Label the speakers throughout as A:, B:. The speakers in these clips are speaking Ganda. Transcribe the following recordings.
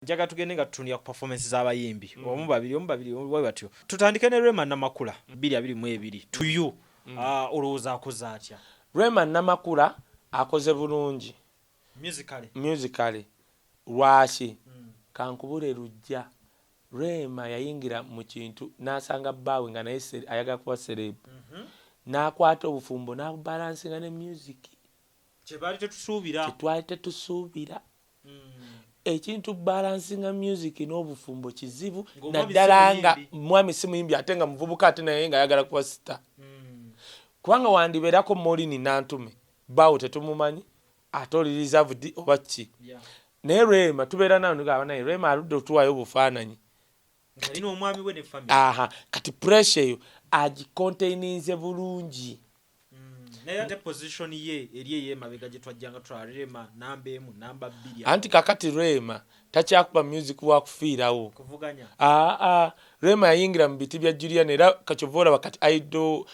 A: Njagala tugende nga tutunulira ku performance z'abayimbi omu babiri, omu babiri, omu batyo. Tutandike ne Rema Namakula 2022 to you. Olowooza akoze atya?
B: Rema Namakula akoze bulungi.
A: Musically.
B: Musically. Lwaki? Kankubule lujja. Rema yayingira mu kintu n'asanga bbaawe nga naye ayagala kuba celeb. N'akwata obufumbo n'abubalansinga ne music.
A: Kyebaali tetusuubira.
B: Kyetwali tetusuubira. Ekintu balansinga music n'obufumbo kizibu,
A: Ng'omwami
B: naddala
A: si
B: nga
A: muyimbi.
B: Mwami si muyimbi ate nga muvubuka ate naye ng'ayagala kuba star. Kubanga wandibeerako Maureen Nantume, bbaawo tetumumanyi, ate oli reserved oba ki. Naye Rema tubeera nawe nigamba naye Rema aludde otuwaayo obufaananyi.
A: Ng'alina omwami we ne family.
B: Aha, kati pressure eyo agicontaininze bulungi.
A: Naye ate position ye eri ey'emabega gye twajjanga tulaba Rema namba 1, namba 2.
B: Anti kakati Rema takyakuba music wa kufiirawo.
A: Kuvuganya.
B: Aa, Rema yayingira mu biti bya Juliana era kakyova olaba kati idol,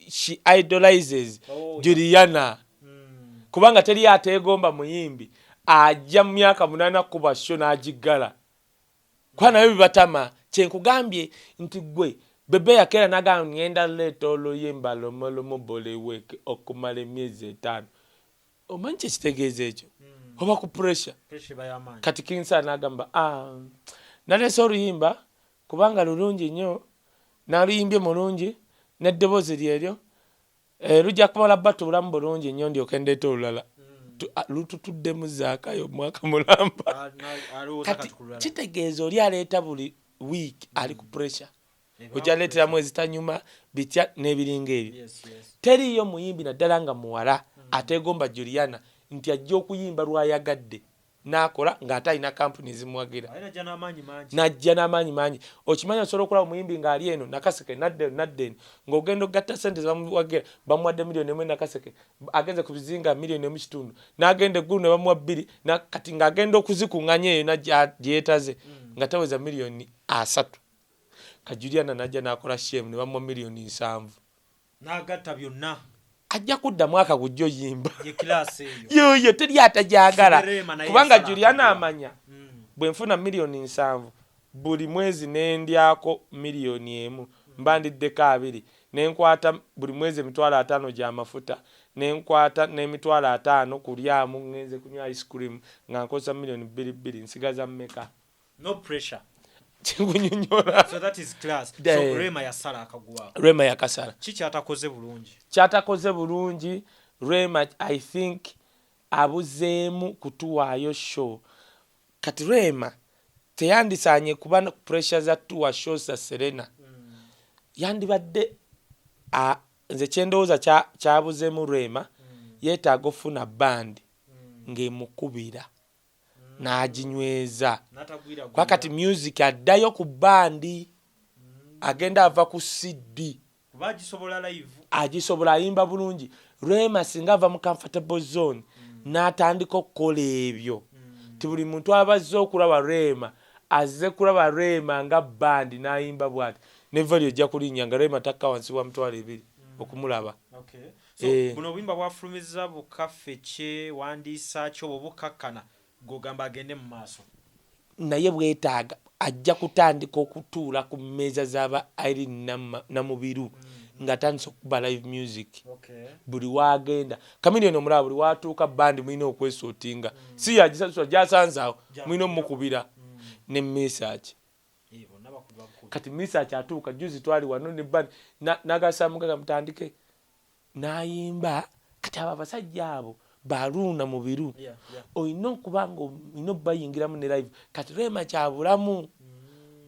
B: she idolizes Juliana. Kubanga teri ateegomba muyimbi ajja mu myaka 8 kuba show n'agiggala. Kuba nayo bibatama. Kyenkugambye nti gwe Bebe yakeera n'agamba ngenda leeta oluyimba lumulumu buli wiiki okumala emyezi 5. Omanyi kye kitegeeza ekyo? Oba ku pressure.
A: Pressure eba y'amaanyi.
B: Kati King Saha n'agamba, naleese oluyimba kubanga lulungi nnyo, n'aluyimbye mulungi, n'eddoboozi lyeryo, lujja kumala batuulamu bulungi nnyo ndyoke ndeete olulala. Lututuddemu Zaakayo omwaka mulamba.
A: Alowooza
B: Kati
A: kati ku lulala.
B: Kitegeeza oli aleeta buli wiiki ali ku pressure. Ojja leeteramu ezitanyuma bitya n'ebiringa ebyo. Teriiyo muyimbi naddala nga muwala ateegomba Juliana nti ajja okuyimba lw'ayagadde n'akola ng'ate alina kampuni ezimuwagira.
A: Ate n'ajja n'amaanyi mangi.
B: N'ajja n'amaanyi mangi. Okimanyi osobola okulaba omuyimbi ng'ali eno Nakaseke nadda eno nadda eno ng'ogenda okugatta ssente ze bamuwagira bamuwadde miliyoni 1 Nakaseke, agenze ku bizinga miliyoni 1.5, n'agenda eggulu ne bamuwa 2, kati ng'agenda okuzikuŋŋanya eyo n'ajja gye yeetaze nga taweza miliyoni 30. Ka Juliana n'ajja n'akola shame ne bamuwa miliyoni 70.
A: N'agatta byonna.
B: Ajja kudda mwaka gujja oyimba.
A: Ye class eyo.
B: Yoyo teri atagyagala.
A: Rema naye
B: Kubanga
A: yasala
B: Juliana
A: akagwa.
B: amanya bwe nfuna miliyoni 70 buli mwezi ne ndyako miliyoni 1 mba ndiddeko 20, ne nkwata buli mwezi emitwalo 50 gy'amafuta, ne nkwata n'emitwalo 50 kulyamu ngenze kunywa ice cream nga nkozesa miliyoni 2 2, nsigaza mmeka?
A: No pressure.
B: Kikunyonyola.
A: So that is class. So Rema yasala akaguwa.
B: Rema yakasala.
A: Ki kyatakoze bulungi?
B: Kyatakoze bulungi Rema, I think abuzeemu kutuwaayo show. Kati Rema teyandisaanye kuba pressure za tour show za Serena. Yandibadde nze kyendowooza kyabuzeemu Rema, yeetaaga ofuna band ng'emukubira n'aginyweza.
A: N'atagwira
B: Kuba kati music addayo ku band, agenda ava ku CD.
A: Kuba agisobola live.
B: Agisobola, ayimba bulungi. Rema singa ava mu comfortable zone n'atandika okukola ebyo, ti buli muntu aba azze okulaba Rema azze kulaba Rema nga band n'ayimba bw'ati ne value ojja kulinnya nga Rema takka wansi wa 20,000 okumulaba.
A: So buno obuyimba bwafulumizza bukaffe kye wandiisa ki obwo bukakkana gw'ogamba agende mu maaso?
B: Naye bwetaaga ajja kutandika okutuula ku mmeeza z'aba Irene Namubiru ng'atandise okukuba live music. Buli waagenda Chameleone omulaba buli watuuka band mulina okwesootinga, si yagisasula gy'asanze awo, mulina omukubira ne Mesach.
A: Bonna bakuba bukubi.
B: Kati Mesach atuuka juzi twali wano ne band n'agasa mugaga mutandike n'ayimba. Kati abo abasajja abo baluuna mu biru olina okuba nga olina obayingiramu ne live. Kati Rema kyabulamu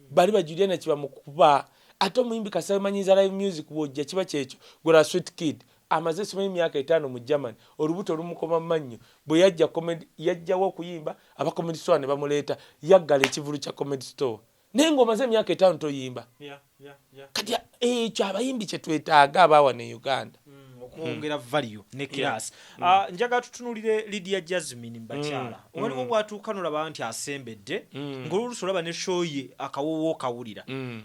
B: bali ba Juliana kibamukuba ate omuyimbi kasamanyiza live music bw'ojja kiba kyekyo. Gola Sweet Kid amaze simanyi myaka 5 mu Germany, olubuto olumukoma mannyo, bwe yajja comedy yajjawo okuyimba aba Comedy Store ne bamuleeta yaggala ekivulu kya Comedy Store naye ng'omaze emyaka 5 toyimba. Kati ekyo abayimbi kye twetaaga abaawa ne Uganda.
A: Okwongera value ne class. Njagala tutunulire Lydia Jasmine bakyala. Waliwo bw'atuuka n'olaba nti asembedde, ng'oluusi olaba ne show ye akawoowo kawulira.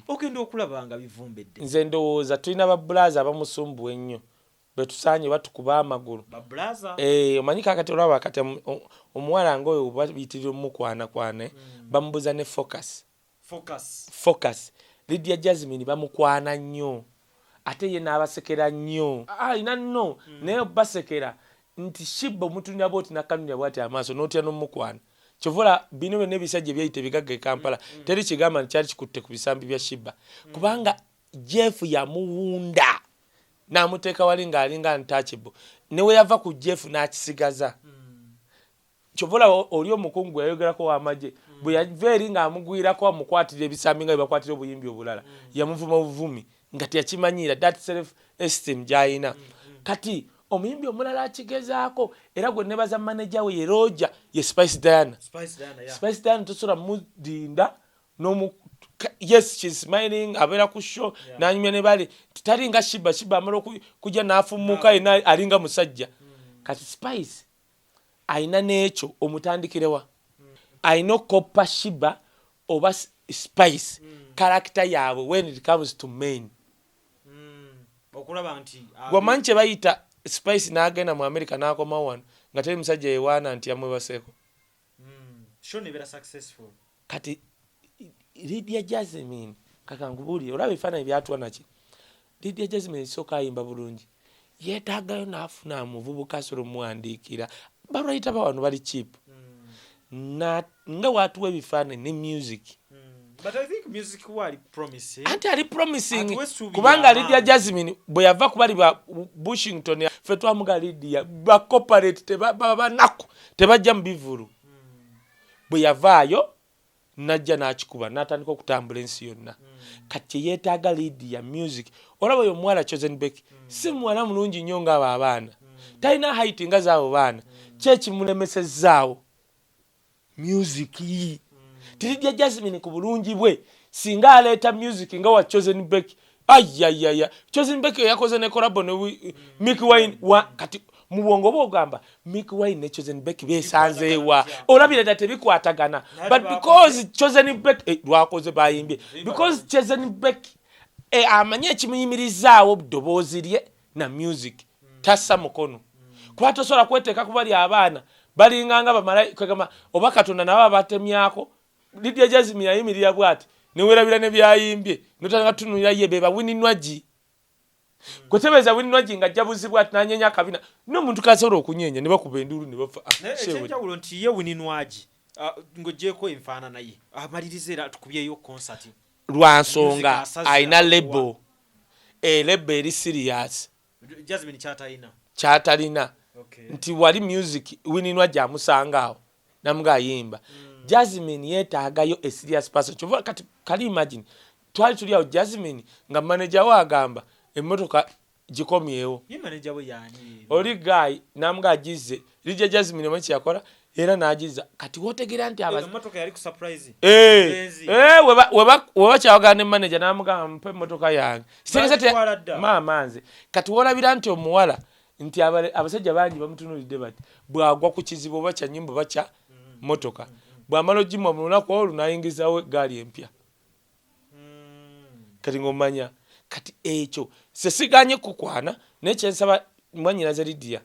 A: Ogenda okulaba nga bivumbedde.
B: Nze ndowooza tulina babulaaza abamusumbuwa ennyo. Betusaanye batukuba amagulu. Omanyi kakati olaba kati omuwala ngaoyo bayitirira omukwanakwana, bamubuza ne focus. Focus. Lydia Jasmine bamukwana nnyo, ate ye n'abasekera nnyo. Alina nno, naye basekera nti Sheebah omutunira bwoti nakanulira bwati amaaso n'otya n'omukwana. Kyova bino byonna ebisajja ebyayita ebigagga e Kampala, teri kigamba nti kyali kikutte ku bisambi bya Sheebah, kubanga Jeff yamuwunda n'amuteeka wali ng'alinga untouchable. Ne we yava ku Jeff n'akisigaza. Kyova olaba oli omukungu yayogerako w'amagye, bwe yava eri ng'amugwirako amukwatira ebisambi nga bwe bakwatira obuyimbi obulala, yamuvuma obuvumi nga teyakimanyiira that self esteem gy'ayina. Kati omuyimbi omulala akigezaako, era gwe nebaza manager we ye Roger, ye Spice Diana. Spice Diana tosobola mudinda nomu. Yes, she's smiling, abeera ku show nanyumya ne bali talinga Sheebah. Sheebah amala kujja n'afumuuka yenna alinga musajja. Kati Spice ayina n'ekyo omutandikirewa, ayina okoppa Sheebah oba Spice character yaabwe when it comes to men.
A: Okulaba nti
B: gwamanyi kye bayita Spice n'agenda mu America n'akomawo wano nga teri musajja yewaana nti yamwebaseeko. Kati Lydia Jasmine, kakankubuulire, olaba ebifaananyi byatuwa naki, Lydia Jasmine esooka ayimba bulungi, yeetaagayo n'afuna omuvubuka asobola omuwandiikira. Balwayita ba wano bali cheap, nga watuwa ebifaananyi ne music. Anti ali promising, kubanga Lydia Jasmine bwe yava ku bali ba Bushington, ffe twamuga Lydia ba corporate tebaba banaku, tebajja mu bivulu. Bwe yavaayo najja n'akikuba n'atandika okutambula ensi yonna. Kati kyeyeetaaga Lydia music. Olaba oyo omuwala Chosen Becky, si muwala mulungi nnyo ng'abo abaana, talina height nga zaabo baana. Kyekimulemesezaawo music. Ti Lydia Jasmine ku bulungi bwe, singa aleeta music nga wa Chosen Becky, ayayaya, Chosen Becky yakoze ne collabo ne Mikie Wine wa, kati mu bwongo bwe ogamba Mikie Wine ne Chosen Becky besanzeewa? Olabira ddala tebikwatagana. But because Chosen Becky lwakoze bayimbye, because Chosen Becky amanyi ekimuyimirizaawo ddoboozi lye na music, tassa mukono, kuba tosobola kweteeka kubali abaana balinganga bamalaika oba Katonda nabo abatemyako. Lydia Jasmine yayimirira bwati newerabira ne byayimbye, notanga tunulira ye beba Winnie Nwagi. Kwetebeeza Winnie Nwagi nga ajja buzibwa ati nanyenya akabina n'omuntu kasobola okunyenya ne bakuba enduulu ne bafa.
A: Ekyenjawulo nti ye Winnie Nwagi, ng'ogyeko enfaanana ye, amaliriza era tukubyeyo concert.
B: Lwa nsonga alina label, label eri serious.
A: Jasmine kyatalina.
B: Kyatalina nti wali music Winnie Nwagi amusanga awo namuga ayimba. Jasmine yeetaagayo a serious person. Kyova kati kali imagine twali tuli awo, Jasmine nga manager we agamba emmotoka gikomyewo. Oli guy namuga agize Lydia Jasmine, omanyi kyeyakola? Era n'agiza. Kati wotegeera nti webakyawagana ne manager namugamba mpe emmotoka yange, maama nze. Kati wolabira nti omuwala nti abasajja bangi bamutunulidde bati bwagwa ku kizibu oba kya nyumba oba kya motoka, bwamala ogimwa mu lunaku olwo n'ayingizawo eggaali empya. Kati ng'omanya kati ekyo sesiganye kukwana, naye kyensaba mwanyinaze Lydia,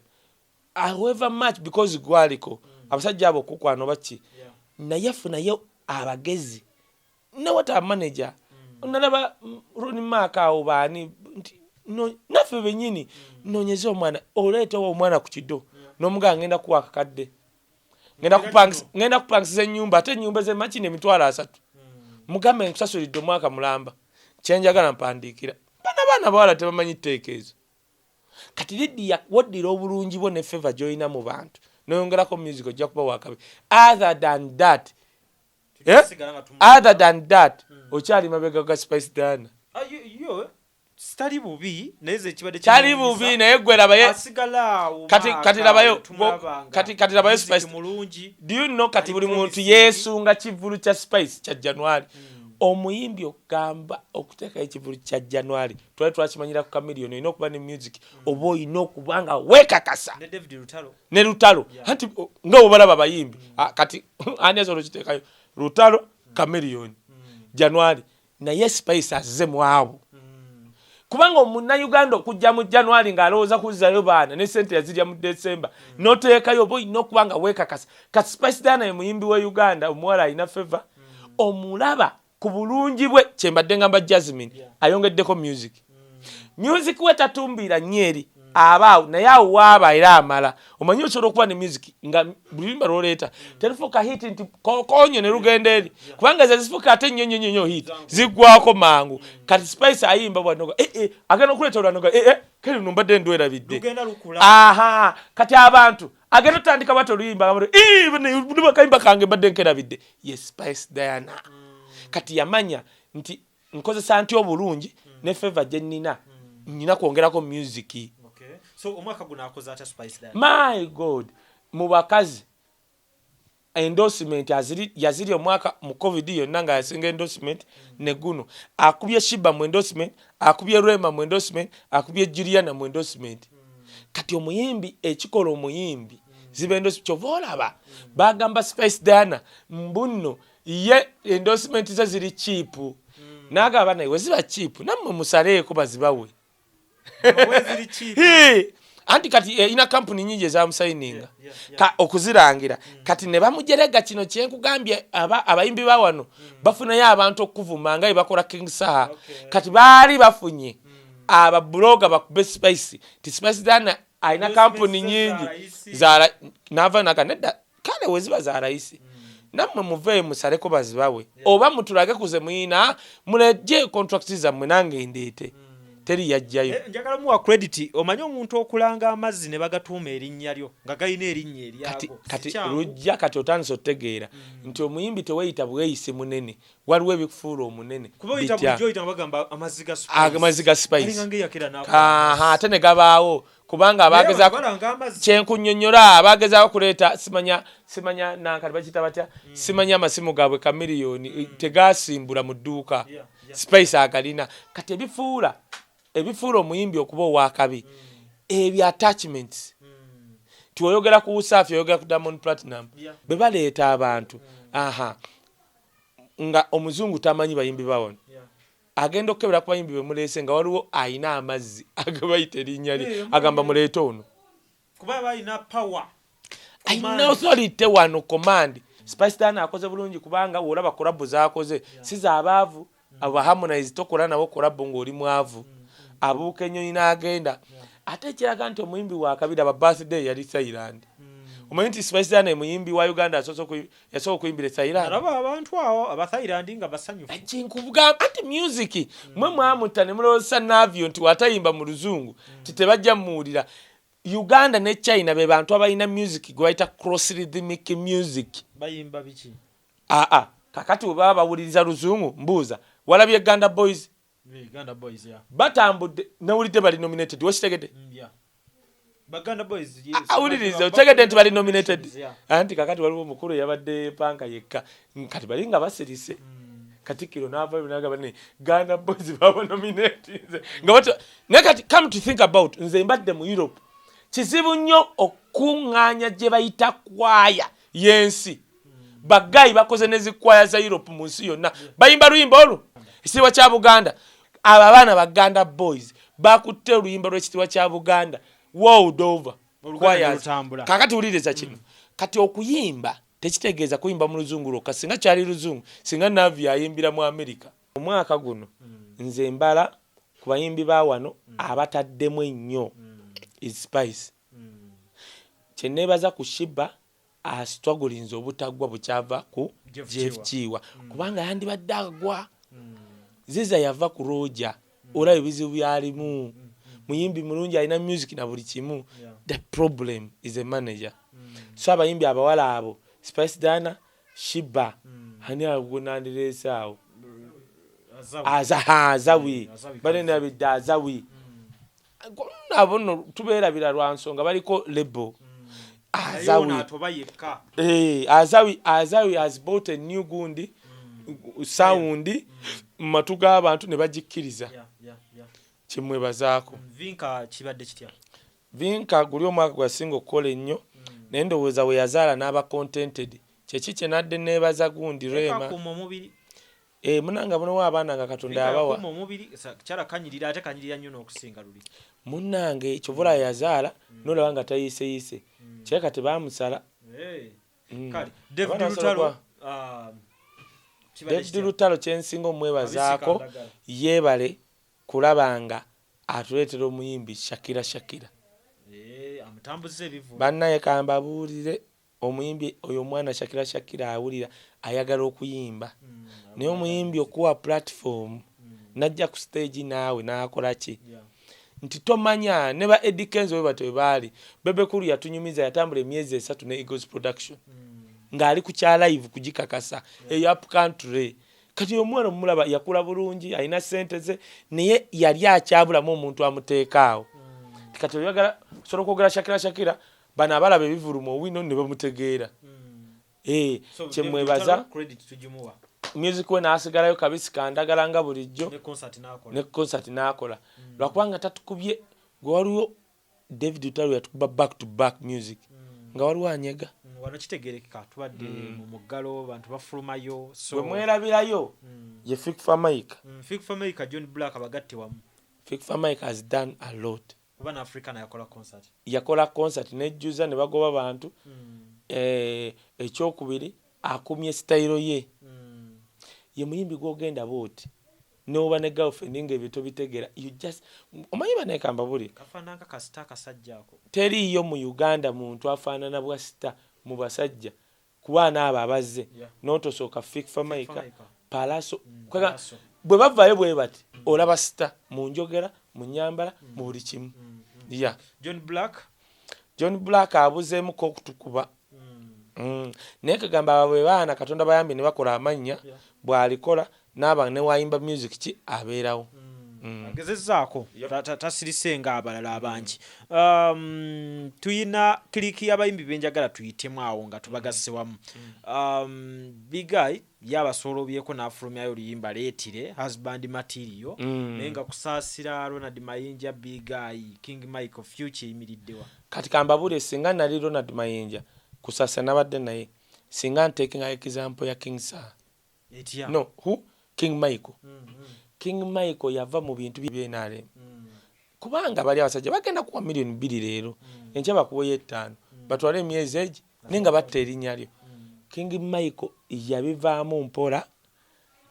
B: however much because gwaliko abasajja abo okukwana oba ki, naye funayo abagezi newata manager. Nalaba Ronnie Mark awo baani nti naffe benyini nonyeze omwana, oleetewo omwana ku kido n'omugaa ngenda kuwa akakadde, ngenda kupangisiza ennyumba, ate ennyumba zemakini 30,000, mugambe nkusasulidde omwaka mulamba, kyenjagala mpandiikira. Bana baana bawala tebamanyi tteeka ezo. Kati Lydia, woddira obulungi bwo ne favor gy'olina mu bantu noyongerako music, ojja kuba wakabi. Other than that, eh? Other than that, okyali mabega ga Spice Diana.
A: Ah, yo tali bubi, naye ze kibadde
B: Tali bubi, naye gwe labaye
A: asigala awo.
B: Kati labayo kati labayo Spice
A: mulungi.
B: Do you know kati buli muntu yeesunga kivulu kya Spice kya January? Omuyimbi okugamba okuteekayo ekivulu kya January, twali twakimanyira ku Chameleone, olina okuba ne music oba olina okuba nga weekakasa.
A: Ne David Lutalo.
B: Ne Lutalo. Anti nga bwebalaba abayimbi. Ah, kati ani asobola okiteekayo? Lutalo, Chameleone, January. Naye Spice azze mu abo. Kubanga omunnayuganda okujja mu January ng'alowooza kuzzayo baana ne sente yazirya mu December, n'oteekayo oba olina okuba nga weekakasa. Kati Spice Diana ye muyimbi wa Uganda omuwala alina favor, omulaba ku bulungi bwe. Kyembadde ngamba Jasmine ayongeddeko music. Music we tatumbiira nnyo eri abaawo, naye awo waaba era amala. Omanyi osobola okuba ne music nga buli luyimba lwoleeta terufuuka hit nti kokonyo ne lugenda eri, kubanga ze zifuuka ate nnyo nnyo nnyo nnyo hit ziggwako mangu. Kati Spice ayimba bwanoga eh, eh, agenda okuleeta olwanoga eh, eh, kale luno mbadde ndwerabidde.
A: Lugenda lukula.
B: Aha, kati abantu agenda otandika bati oluyimba, "Kayimba kange mbadde nkerabidde." Ye Spice Diana kati yamanya nti nkozesa nti obulungi ne favor gye nnina, nnina kwongerako music.
A: Okay. So omwaka guno akoze atya Spice Diana?
B: My God, mu bakazi endorsement aziri yaziri omwaka mu COVID yonna nga yasinga endorsement, ne guno akubye Sheebah mu endorsement, akubye Rema mu endorsement, akubye Juliana mu endorsement. Kati omuyimbi, ekikola omuyimbi ziba endorsement. Kyova olaba bagamba Spice Diana mbunno ye endorsement ze ziri cheap, n'agamba naye weziba cheap nammwe musaleeko bazibawe.
A: Weziri cheap.
B: Hee! Anti kati erina kampuni nyingi ezamusayininga ka okuzirangira. Kati ne bamujerega kino kyenkugambye, abayimbi ba wano bafunayo abantu okuvuma nga bwe bakola King Saha. Kati baali bafunye ababuloga bakube Spice ti Spice Diana alina
A: Endorsement
B: kampuni
A: ze
B: nyingi
A: za layisi.
B: Nava naga nedda, kale weziba za layisi nammwe muveeyo musaleko bazibawe oba mutulage kuze muyina, mulejje contract zammwe nange ndeete. Teri yajjayo.
A: Eh, njagala muwa credit. Omanyi omuntu okulanga amazzi ne bagatuuma erinnya lyo nga galina erinnya
B: Kati
A: eryago,
B: kati
A: si kyangu.
B: Lujja kati otandise otegeera nti omuyimbi teweeyita bweyisi munene, waliwo ebikufuula omunene.
A: Kuba oyita
B: Bitya?
A: bulijjo oyita nga bagamba amazzi ga Spice.
B: Amazzi ga Spice.
A: Alinga ng'eyakera n'akola
B: Aha,
A: amazzi.
B: ate ne gabaawo kubanga
A: Naye
B: abagezaako
A: abantu balanga amazzi.
B: Kyenkunnyonnyola, abagezaako kuleeta simanya nankati bakiyita batya, simanya amasimu gaabwe kamiliyoni tegasimbula mu dduuka. Spice agalina. Kati ebifuula omuyimbi okuba owakabi ebyo attachments ti oyogera ku Usaafi, oyogera ku Diamond Platinum, bwe baleeta abantu, aha, nga omuzungu tamanyi bayimbi bawano, agenda okukebera ku bayimbi bemuleese nga waliwo ayina amazzi agabayita erinnya lye, agamba muleete ono.
A: Kuba balina power.
B: Ayina authority wano, command. Spice Diana akoze bulungi kubanga wolaba collabo zakoze si zabaavu. Abo Harmonize tokola nabo collabo ng'oli mwavu, abuuka ennyonyi n'agenda. Ate ekiraga nti omuyimbi wa kabiri aba birthday yali Thailand. Omanyi nti Spice Diana ye muyimbi wa Uganda yasooka okuyimbira e Thailand?
A: Alaba abantu awo Abathailand nga basanyufu.
B: Kinkugamba anti music mwe mwamutta ne mulowooza Navio nti watayimba mu luzungu ti tebajja muwulira. Uganda ne China be bantu abalina music gwe bayita cross rhythmic music.
A: Bayimba biki?
B: Aa, kakati bwe baba bawuliriza luzungu, mbuuza, walabye Ganda Boys?
A: Uganda Boys, yeah.
B: Batambudde, nawulidde bali nominated, wekitegedde?
A: Yeah. Baganda Boys, yes.
B: Awuliriza, otegedde nti bali nominated? Anti kakati waliwo omukulu eyabadde panka yekka, kati bali nga basirise. Katikkiro n'avayo n'agamba ne Ganda Boys baba nominatinze nga bato. Naye kati come to think about, nze mbadde mu Europe, kizibu nnyo okuŋŋaanya gye bayita kwaya y'ensi. Bagayi bakoze ne zikwaya za Europe mu nsi yonna, bayimba luyimba olwo ekitiibwa kya Buganda. Abo abaana Baganda Boys bakutte oluyimba lw'ekitiibwa kya Buganda world over.
A: Oluganda
B: Choirs.
A: ne lutambula.
B: Kakati wuliriza kino, kati okuyimba tekitegeeza kuyimba mu luzungu lwokka. Singa kyali luzungu, singa Navi ayimbira mu America. Omwaka guno nze mbala ku bayimbi ba wano abataddemu ennyo is Spice. Kyeneebaza ku Sheebah, asitwagulinze obutaggwa bukyava ku
A: Jeff
B: Jeff
A: Kiwa.
B: Kiwa, kubanga yandibadde agwa. Ziza yava ku Roja, olaba ebizibu byalimu. Muyimbi mulungi, alina music na buli kimu. The problem is a manager. So abayimbi abawala abo, Spice Diana, Sheebah, ani ago nandireese awo?
A: Azawi.
B: Azawi.
A: Azawi.
B: Banenabidde Azawi. Abo nno tubeerabira lwa nsonga baliko label.
A: Naye
B: Azawi.
A: ono atoba yekka.
B: Eh, Azawi has bought a new gundi sound mu matu g'abantu ne bagikkiriza. Kimwebazaako.
A: Vinka kibadde kitya?
B: Vinka guli omwaka gwasinga okukola ennyo, naye ndowooza we yazaala n'aba contented. Kyeki kye nadde neebaza gundi Rema.
A: Akuuma omubiri.
B: Munange munowa abaana nga Katonda abawa.
A: Omubiri kyala kanyirira, ate kanyirira nnyo n'okusinga luli.
B: Munnange kyovula yazaala nolaba nga tayiseyise, kirabika tebamusala.
A: Kale David Lutalo,
B: David Lutalo kyensinga omwebazaako, yeebale kulaba nga atuleetera omuyimbi Shakira Shakira.
A: Amutambuza ebivvulu.
B: Bannaye kambabuulire, omuyimbi oyo omwana Shakira Shakira awulira ayagala okuyimba, naye omuyimbi okuwa platform najja ku stage naawe n'akola ki nti tomanya ne ba Eddy Kenzo bwe batyo bwe baali. Bebe Cool yatunyumiza, yatambula emyezi 3 ne Eagles Production ng'ali ku kya live kugikakasa eyo up country. Kati omwana omulaba yakula bulungi, alina ssente ze, naye yali akyabulamu omuntu amuteekaawo. Kati oyagala osobola okwogera Shakira Shakira, bano abalaba ebivulu mu Owino ne bamutegeera. Kyemwebaza music we n'asigalayo kabisi kandagala nga bulijjo, ne concert n'akola, lwakubanga tatukubye gwe. Waliwo David Lutalo yatukuba back to back music nga waliwo anyega.
A: Wano kitegerekeka tubadde mu muggalo, bantu bafulumayo.
B: Bwe mwerabirayo ye Fik Fameica.
A: Fik Fameica, John Black bagatte wamu.
B: Fik Fameica has done a lot.
A: Kuba ne Africa yakola concert.
B: Yakola concert nejjuza ne bagoba bantu. Ekyokubiri akumye sitayiro ye. Ye muyimbi gwogenda bwoti noba ne girlfriend nga ebyo tobitegeera, you just omanyi banekamba buli
A: kafaananga kasita akasajja ako.
B: Teriiyo mu Uganda muntu afaanana bwa star mu basajja kubaana abo abazze n'otosooka Fik Fameica, Pallaso. Bwe bavaayo bwe bati olaba star mu njogera, mu nyambala, mu buli kimu ya.
A: John Black.
B: John Black abuzeemuko okutukuba, naye kagamba abo bwe baana Katonda bayambye ne bakola amannya, bw'alikola n'aba newayimba music ki abeerawo.
A: Agezezzaako, tasirise nga abalala abangi. Tuyina clique y'abayimbi benjagala tuyitemu awo nga tubagasse wamu. Big Eye yabasoolobyeko n'afulumyayo oluyimba leetire husband material, naye nga kusaasira Ronald Mayinja, Big Eye, King Michael, future eyimiriddewa?
B: Kati kambabuulire, singa nali Ronald Mayinja, kusaasira nabadde naye, singa ntekinga example ya King Saha.
A: Etya?
B: No, who? King Michael. King Michael yava mu bintu byenrm, kubanga bali abasajja bagenda kuwa 2 miliyoni leero, enkya bakuweyo 5, batwale emyezi egi, naye nga batta erinnya lyo. King Michael yabivaamu mpola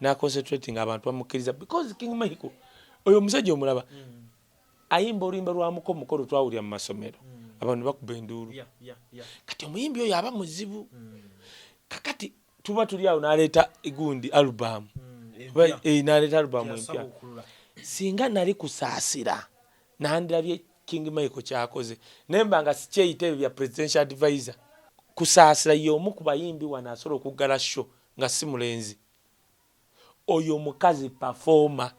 B: naconcentrating, abantu bamukkiriza because King Michael oyo omusajja omulaba ayimba oluyimba lwa muko mukolo twawulira mu masomero, abantu bakuba enduulu. Kati omuyimbi oyo aba muzibu. Kakati tuba tuli awo n'aleeta gundi album, n'aleeta album empya. Singa nali kusaasira nandirabye King Michael kyakoze, naye mba nga sikyeyita ebyo bya presidential advisor. Kusaasira y'omu ku bayimbi wano asobola okuggala show nga si mulenzi. Oyo omukazi performer,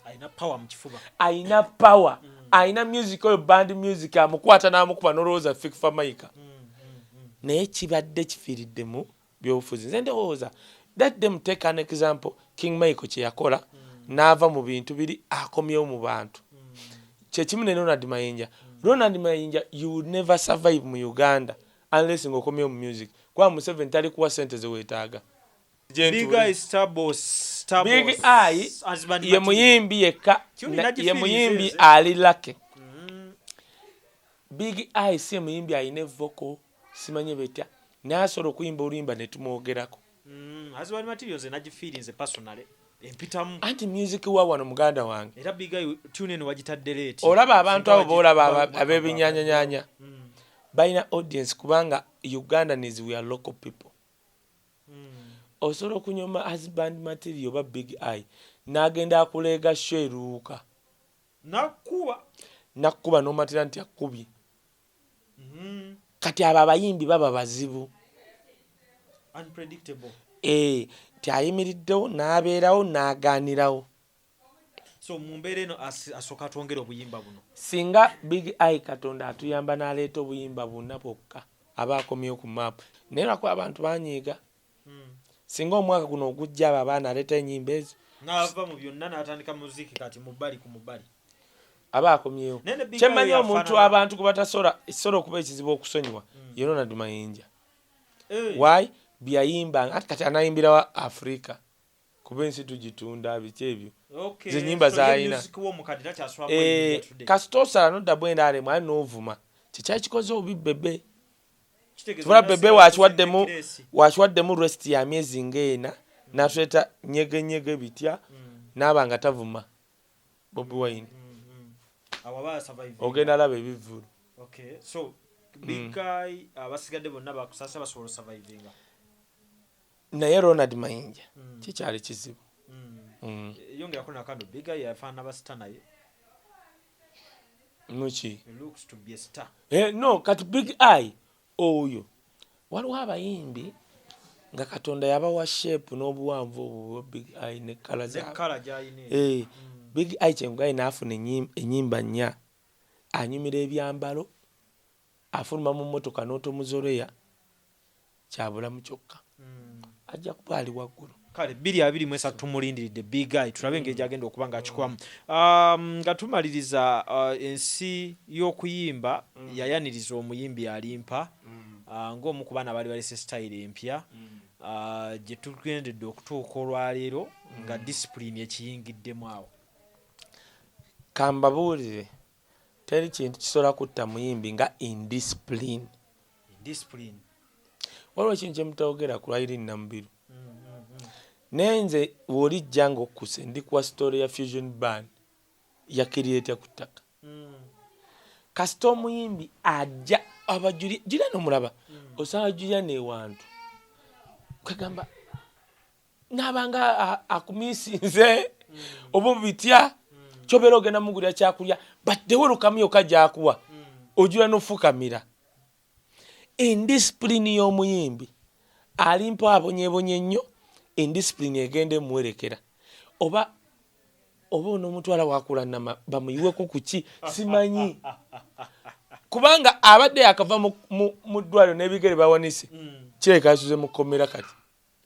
B: alina power, alina music. Oyo band music amukwata n'amukuba n'olowooza Fik Fameica, naye kibadde kifiiridde mu byobufuzi. Nze ndowooza let them take an example King Michael kye yakola n'ava mu bintu biri akomyewo mu bantu. Kyekimu ne Ronald Mayinja. Ronald Mayinja, you will never survive mu Uganda unless ng'okomyewo mu music, kuba Museveni tali kuwa sente zeweetaaga.
A: Big Eye,
B: Big Eye ye muyimbi yekka, ye muyimbi ali lucky. Big Eye si ye muyimbi alina evoko simanye betya, naye asobola okuyimba oluyimba ne tumwogerako.
A: Husband material nze nagifiirinze personally, empitamu.
B: Anti music wa wano muganda wange.
A: Era Big Eye tune eno wagitadde late.
B: Olaba abantu abo boolaba ab'ebinyanyanyanya balina audience kubanga Ugandans, we are local people. Osobola okunyoma husband material oba Big Eye n'agenda akuleega show eruuka.
A: Nakuba.
B: Nakkuba n'omatira nti akubye. Kati abo abayimbi baba bazibu.
A: Unpredictable.
B: Nti ayimiriddewo n'abeerawo n'agaanirawo.
A: So mu mbeera eno asooka atwongera obuyimba buno.
B: Singa Big Eye Katonda atuyamba n'aleeta obuyimba bwonna bwokka, aba akomyewo ku maapu, naye lwakuba abantu banyiiga. Singa omwaka guno ogujja abo abaana aleeta ennyimba ezo
A: n'ava mu byonna n'atandika muziki kati mubali ku mubali.
B: Aba akomyewo.
A: Naye ne Big
B: Kyemmanyi
A: Eye
B: omuntu abantu gwe batasobola ekisobola okuba ekizibu okusonyiwa ye Ronald Mayinja. Why? Byeyayimbanga, ati kati anayimbirawa Africa? Kuba ensi tugitunda, biki ebyo.
A: Okay,
B: Ze nnyimba
A: so ye
B: z'alina.
A: music w'omukadde takyasobola
B: Eh,
A: kweyimirira today.
B: Kasita osala nodda bwenaremu ali n'ovuma, kyekyali kikoze obubi Bebe.
A: Kitegeeza
B: Tubula
A: olina
B: Bebe
A: sigala
B: wakiwaddemu
A: kuzinga.
B: Wakiwaddemu rest ya myezi ng'ena, n'atuleeta nyegenyege bitya, n'aba nga tavuma Bobi Wine.
A: Awo aba surviving.
B: Ogenda alaba ebivvulu.
A: Okay, so Big Eye, abasigadde bonna bakusasa basobola osurvivinga.
B: Naye Ronald Mayinja kikyali kizibu.
A: Yongerako nakano, Big Eye yafaanana ba star naye.
B: Muki?
A: He looks to be a star.
B: Eh, no, kati Big Eye oyo, waliwo abayimbi nga Katonda yabawa shape n'obuwanvu obwo bwa Big Eye ne colour
A: ne
B: zaabwe.
A: Colour gy'alina.
B: Eh, Big Eye kyengugaye n'afuna ennyimba nnya, anyumira ebyambalo, afuluma mu mmotoka n'otomuzoleya, kyabulamu kyokka ajja kuba ali waggulu.
A: Kale 2023 tumulindiridde Big Eye, tulabe engeri gyagenda okuba ng'akikwamu. Nga tumaliriza, ensi y'okuyimba yayaniriza omuyimbi Alimpa ng'omu ku baana baali balese style empya gye tugendedde okutuuka olwaleero nga discipline ekiyingiddemu awo.
B: Kambabuulire, teri kintu kisobola kutta muyimbi nga indiscipline.
A: Discipline.
B: Waliwo ekintu kyemutayogera ku Irene Namubiru, naye nze w'olijja ng'okkuse ndikuwa story ya Fusion Band yakirietya ku ttaka. Kasita omuyimbi ajja aba Julian, omulaba, osanga Julian ewantu kwegamba nabanga akumisinze oba bitya, kyobeera ogenda mugulira kyakulya, but the welcome yokka gyakuwa ojula nofukamira. Indiscipline y'omuyimbi alimpa abonyebonye nnyo, indiscipline egenda emuwerekera oba oba onoomutwala wakula nama bamuyiweko kuki simanyi, kubanga abadde yakava mu ddwaliro n'ebigere bawanise, kirabika yasuze mu kkomera kati.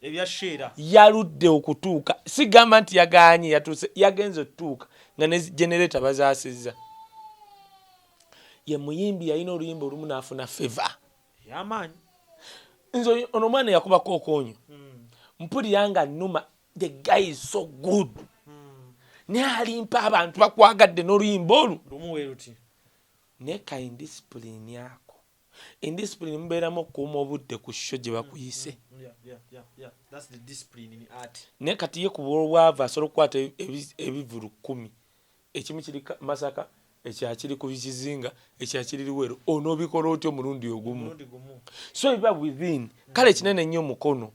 A: Ebya sheera.
B: Yaludde okutuuka, sigamba nti yaganye, yatuuse, yagenze otutuuka nga ne generator bazaasizza. Ye muyimbi yalina oluyimba olumu n'afuna fever
A: ey'amaanyi.
B: Nze ono omwana yakubako okonyo, mpulira nga nnuma. The guy is so good, naye alimpa abantu bakwagadde n'oluyimba olwo
A: lumu we luti.
B: Naye ka indiscipline ako, indiscipline mubeeramu okukuuma obudde ku show gye bakuyise.
A: Yeah. That's the discipline in art.
B: Naye kati ye ku bwolwavu asobola okukwata ebivulu 10, ekimu kiri Masaka, ekirala kiri ku kizinga, ekirala kiri Luweero, onoobikola otya omulundi ogumu?
A: Omulundi gumu.
B: So biba within kale kinene nnyo omukono.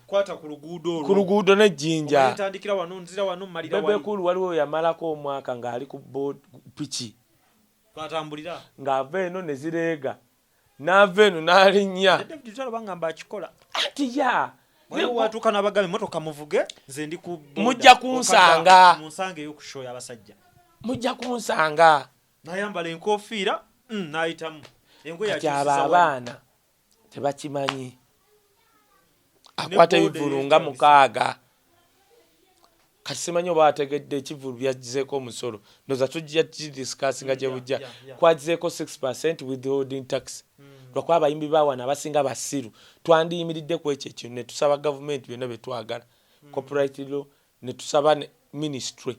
A: Kwata ku luguudo olwo.
B: Ku luguudo n'ejjinja.
A: Ntandikira wano, nzira wano, mmalira
B: Bebe
A: wali.
B: Cool waliwo yamalako omwaka ng'ali ku piki.
A: Twatambulira.
B: Ng'ava eno ne zireega, n'ava eno n'alinnya.
A: Ne David Lutalo bangamba akikola.
B: Ati ya.
A: Waliwo watuuka n'abagamba emmotoka muvuge, nze ndi ku boda.
B: Mujja kunsanga.
A: Okadda munsange ey'okushoya abasajja.
B: Mujja kunsanga.
A: N'ayambala enkofiira, n'ayitamu engoye.
B: Kati abo
A: Akyusiza wali.
B: abaana tebakimanyi, akwata
A: Ne boda
B: ebivulu nga
A: eyeetagisa.
B: 6. Kati simanyi oba ategedde ekivulu byagizeeko omusolo, ndoza tujja kidiscussinga gye bujja. Kwagizeeko 6% withholding tax lwakuba abayimbi bawana abasinga basiru. Twandiyimiridde ku ekyo ekintu ne tusaba gavumenti byonna bye twagala, copyright law, ne tusaba ne ministry.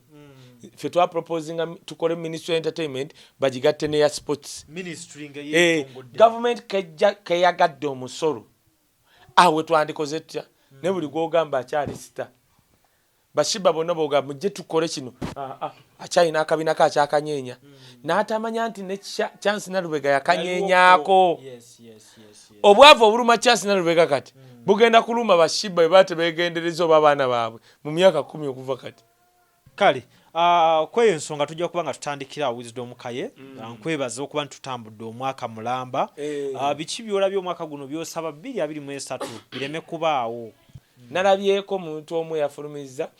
B: Ffe twaproposinga tukole ministry entertainment bagigatte neya sports.
A: Ministry nga
B: Eh,
A: yeetongodde.
B: Gavumenti kejja keyagadde omusolo awe twandikoze tutya? Naye buli gwogamba akyali sita bashiba bonna bogamba mujje tukole kino. Ah, ah, akyalina akabina ke akyakanyeenya n'atamanya nti ne Chance Nalubega yakanyeenyaako.
A: Yes.
B: Obwavu obuluma Chance Nalubega kati bugenda kuluma bashiba bwe baba tebeegendereza oba abaana baabwe mu myaka 10 okuva kati.
A: Kale kweyo ensonga tujja kuba nga tutandikira Wisdom Kaye. Nkwebaza okuba nti tutambudde omwaka mulamba.
B: Eh.
A: Biki byolabye omwaka guno byosaba 2023 bireme kubaawo?
B: Nalabyeko omuntu omu eyafulumizza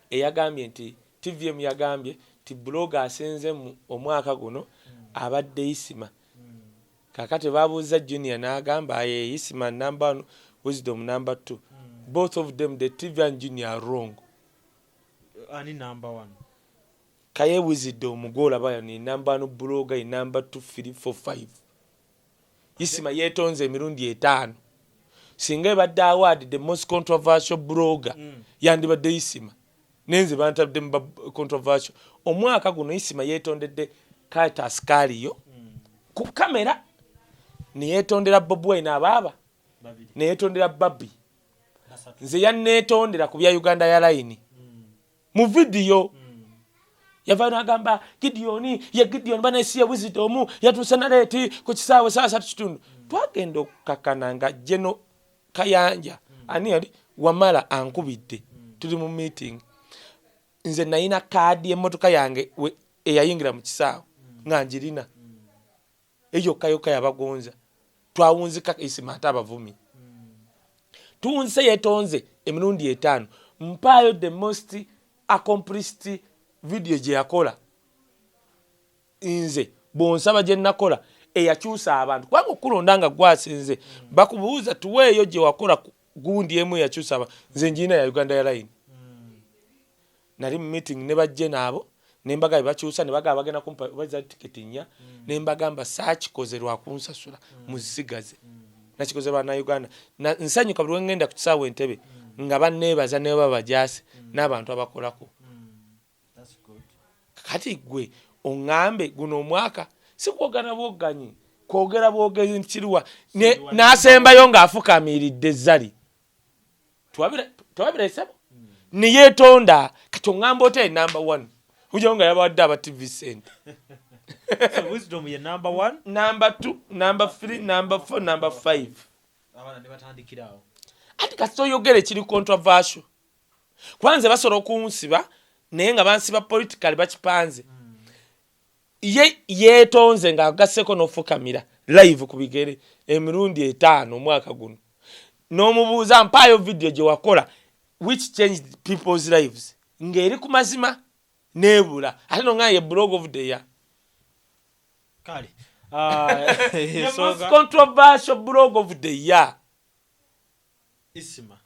B: eyagambye nti TVM yagambye nti blogger asinze mu omwaka guno abadde Isima. Kakati babuuza Junior n'agamba ye Isima number one, Wisdom number two. Both of them, the TV and Junior, are wrong.
A: Ani number one?
B: Kaye Wisdom gwolaba ni number one blogger, number two, three, four, five. Isima yeetonze emirundi etaano. Singa ebadde award the most controversial blogger, yandibadde Isima, nenze bantadde mu controversial. Omwaka guno Isima yeetondedde Karitas Kaliyo ku kamera, neyetondera Bobi Wine, abaaba neyetondera Babi. Nze yanneetondera ku bya Uganda Airline mu vidiyo. Yavayo nagamba Gideoni ye Gideon banesiye Wisdom yatuuse na late ku kisaawe saa 3:15. Twagenda okukakana nga Geno Kayanja, ani yali wamala ankubidde, tuli mu meeting. Nze nayina kaadi emmotoka yange eyayingira mu kisaawe nga njirina eyokka yokka yabagonza. Twawunzika Isima ate abavumi tuwunzise, yetonze emirundi 5. Mpaayo the most accomplished video gye yakola. Nze bwonsaba gye nakola eyakyusa abantu, kubanga okulonda nga gwasinze bakubuuza tuweeyo gye wakola gundi emu eyakyusa abantu. Nze njirina ya Uganda Airline. Nali mu meeting ne bajje naabo nembaga bebakyusa ne bagamba bagenda kumpa baza tiketi 4, nembagamba saakikoze lwakunsasula, muzisigaze, nakikoze bannayuganda. Nsanyuka buli wengenda ku kisaawe Entebe nga banneebaza ne baba bajaase n'abantu abakolako. Kati gwe oŋŋambe guno omwaka si kwogana bwogganyi, kwogera bwogezi nti kiruwa n'asembayo ng'afukamiridde ezzali tewabiresebo neyeetonda. Kati oŋŋamba otya ye number one ujjawo nga yabawadde aba TV sente?
A: So Wisdom ye number one?
B: Number two, number three, number four, number five.
A: Abaana ne batandikira awo.
B: Ati kasita oyogera ekiri controversial, kuba nze basobola okunsiba naye nga bansiba politically bakipanze. Ye yeetonze ng'agasseko n'ofukamira live ku bigere emirundi 5 omwaka guno. N'omubuuza mpaayo vidiyo gye wakola which changed people's lives ng'eri ku mazima, neebula. Ate nonga ye blog of the year.
A: Kale.
B: The most controversial blog of the year.
A: Isima.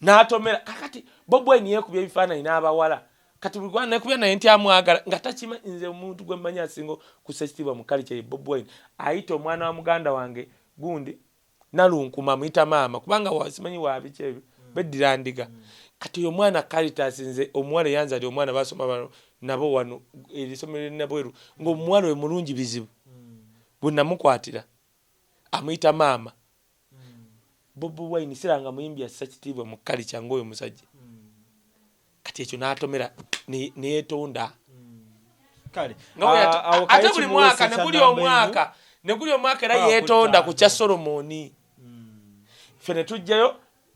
B: N'atomera. Kakati Bobi Wine yeekubya ebifaananyi n'abawala. Kati buli gwana nekubya naye nti amwagala nga takima. Nze omuntu gwe mmanyi asinga kussa ekitiibwa mu culture ye Bobi Wine. Ayita omwana wa muganda wange gundi Nalunkuma, amuyita maama kubanga simanyi wabiki ebyo beddira ndiga. Kati oyo omwana Caritas, nze omuwala eyanzali omwana basoma bano nabo wano erisomero nabweru, ng'omuwala oyo mulungi bizibu, bwe namukwatira amuyita maama. Bobi Wine siranga muyimbi assa kitiibwa mu culture ng'oyo musajja. Kati ekyo n'atomera neyetonda.
A: Kale.
B: Awo ate buli mwaka ne guli omwaka ne guli omwaka era yeetonda ku kya Solomoni. Ffe ne tujjayo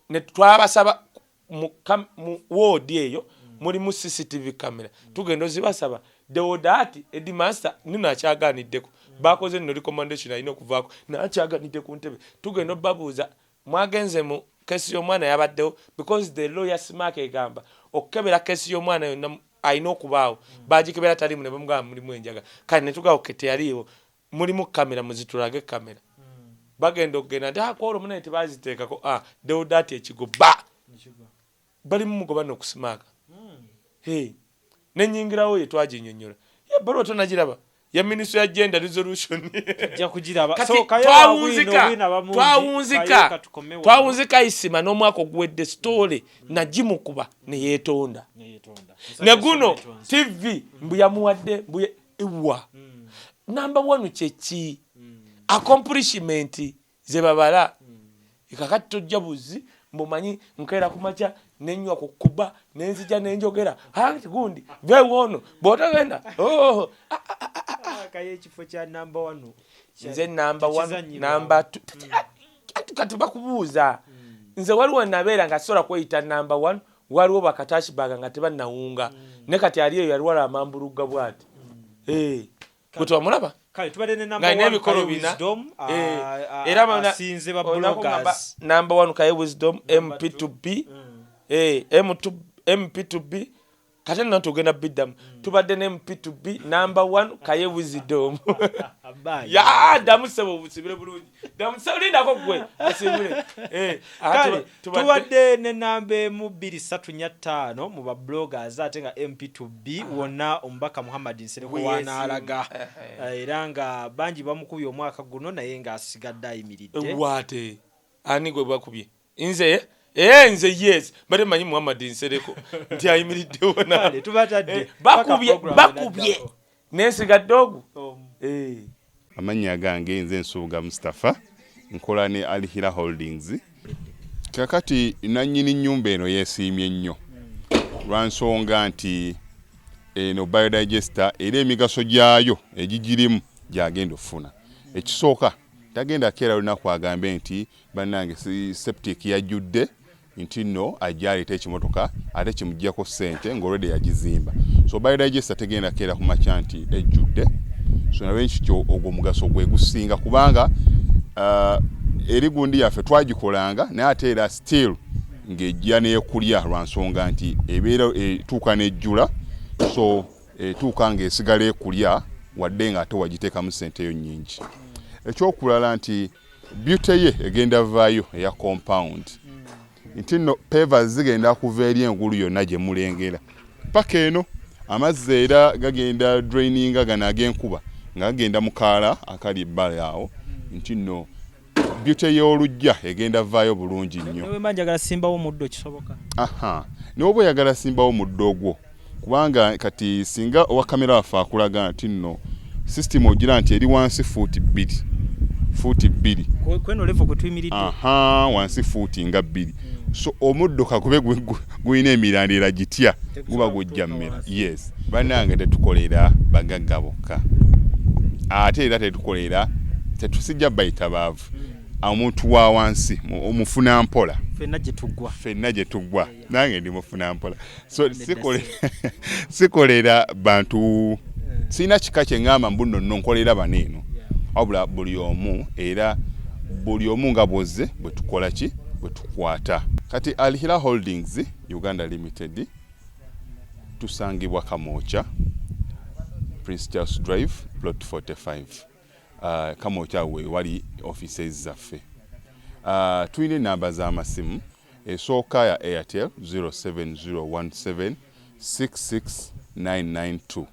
B: ne twabasaba mu woodi eyo mulimu CCTV camera, tugenda ozibasaba. Deodati headmaster nino akyaganiddeko, bakoze nno recommendation alina okuvaako naye akyaganidde ku ntebe. Tugenda obabuuza mwagenze mu kesi y'omwana yabaddewo, because the lawyer smark egamba okukebera kesi y'omwana yonna alina okubaawo. Bagikebera talimu, ne bamugamba mulimu enjaga. Kale ne tugamba ke teyaliiwo, mulimu kamera, muzitulage kamera. Bagenda okugenda nti akwolwo munaye tebaziteekako. Ah, Deodati ekigo ba balimu mugoba nokusimaaka. Hey, nenyingirawo ye twaginyonyola ye baluwa tonagiraba ya ministry ya gender resolution.
A: Tujja kugiraba.
B: Kati
A: So, Kaye
B: twawunzika
A: wino, wino abamungi.
B: Twawunzika.
A: Kaye katukome wano.
B: Twawunzika Isima n'omwaka oguwedde story nagimukuba neyeetonda.
A: Neyeetonda.
B: Ne guno TV mbu yamuwadde mbu ewa number one kyeki accomplishment ze babala. Kakati tojja buzi mbumanyi nkeera ku makya nenywa ku kuba nenzija nenjogera anti gundi vewoono bw'otagenda oh,
A: Kaye ekifo kya number one
B: nze number one
A: tekizannyibwa.
B: Number two. Ati kati bakubuuza nze waliwo nabeera nga sobola kweyita number one. Waliwo bakatashbaga nga tebannawunga ne kati ali eyo yalwala amambulugga bwati. Eh, gwe twamulaba
A: Kale tubadde ne
B: nga
A: number
B: alina
A: one
B: ebikolo
A: Kaye
B: 4.
A: Wisdom,
B: Eh, era
A: asinze ba
B: olina kugamba
A: bloggers.
B: Number one Kaye Wisdom,
A: Number
B: MP2B. Eh, M2 MP2B. Kate nno tugenda biddamu, tubadde ne MP2B, number one Kaye Wisdom.
A: Bye.
B: Ya ddamu ssebo obusibire bulungi, ddamu ssebo, lindako gwe osibire. Eh,
A: Kale
B: tubadde
A: tubadde ne namba 1 2 3 4 5 mu ba bloggers, ate nga MP2B wonna omubaka Muhammad Nsereko wanaalaga. Era nga bangi bamukubye omwaka guno naye ng'asigadde ayimiridde.
B: Waate. Ani gwe bakubye? Nze? Eh, nze, yes, bade manyi Muhammad Nsereko nti ayimiriddewo.
A: Kale, tubatadde.
B: Bakubye.
A: Paka program
B: Bakubye.
A: enaddako.
B: Nensigadde ogu. Eh.
C: Amannya gange nze Nsubuga Mustapha, nkola ne Alhira Holdings. Kakati nannyini nnyumba eno yeesiimye nnyo lwa nsonga nti eno biodigester era emigaso gyayo egigirimu gyagenda okufuna. Ekisooka, tagenda keera lunaku agambe nti bannange septic yajjudde, nti nno ajja aleeta ekimotoka ate kimugjako ssente ng'olwedde yagizimba. So biodigester tegenda keera ku makya nti ejjudde. So nalwekityo ogwo omugaso gwe gusinga, kubanga eri gundi yaffe twagikolanga naye ate era still ng'ejja n'ekulya lwa nsonga nti ebeera etuuka n'ejjula. So etuuka ng'esigala ekulya wadde nga ate wagiteekamu ssente yo nnyingi. Ekyokulala nti beauty ye egenda vaayo eya compound, nti nno pavers zigenda kuva eri engulu yonna gye mulengera paka eno. Amazzi era gagenda draininga gano ag'enkuba nga gagenda mu kaala akali ebbali awo, nti nno beauty y'oluggya egenda vaayo bulungi nnyo.
A: Newemba njagala simbawo omuddo, kisoboka?
C: Aha, naye oba oyagala simbawo muddo ogwo, kubanga kati singa owa kamera waffe akulaga nti nno system ogira nti eri wansi fuuti 2, fuuti 2.
A: Kweno level kwe tuyimiridde.
C: Aha, wansi fuuti nga 2. So omuddo kakube gulina emirandira gitya, guba gujja mmera. Yes, bannange, tetukolera bagagga bokka, ate era tetukolera, tetusijja bayita baavu. Omuntu wa wansi omufuna mpola.
A: Ffenna gye tuggwa.
C: Ffenna gye tuggwa, nange ndi mufuna mpola. So sikolera bantu, sirina kika kye ŋŋamba mbu nno nno nkolera bano eno, wabula buli omu, era buli omu nga bwozze bwe tukola ki, bwe tukwata. Kati Alhira Holdings Uganda Limited tusangibwa Kamwokya, Prince Charles Drive, plot 45. Kamwokya we wali offices zaffe. Tulina enamba z'amasimu. Esooka ya Airtel 07017 66992,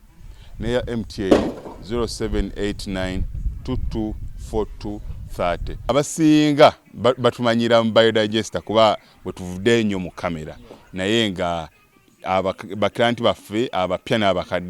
C: neya MTN 0789 224230. Abasinga batumanyira mu biodigester kuba bwe tuvudde ennyo mu kamera, naye nga baklanti baffe abapya n'abakadde.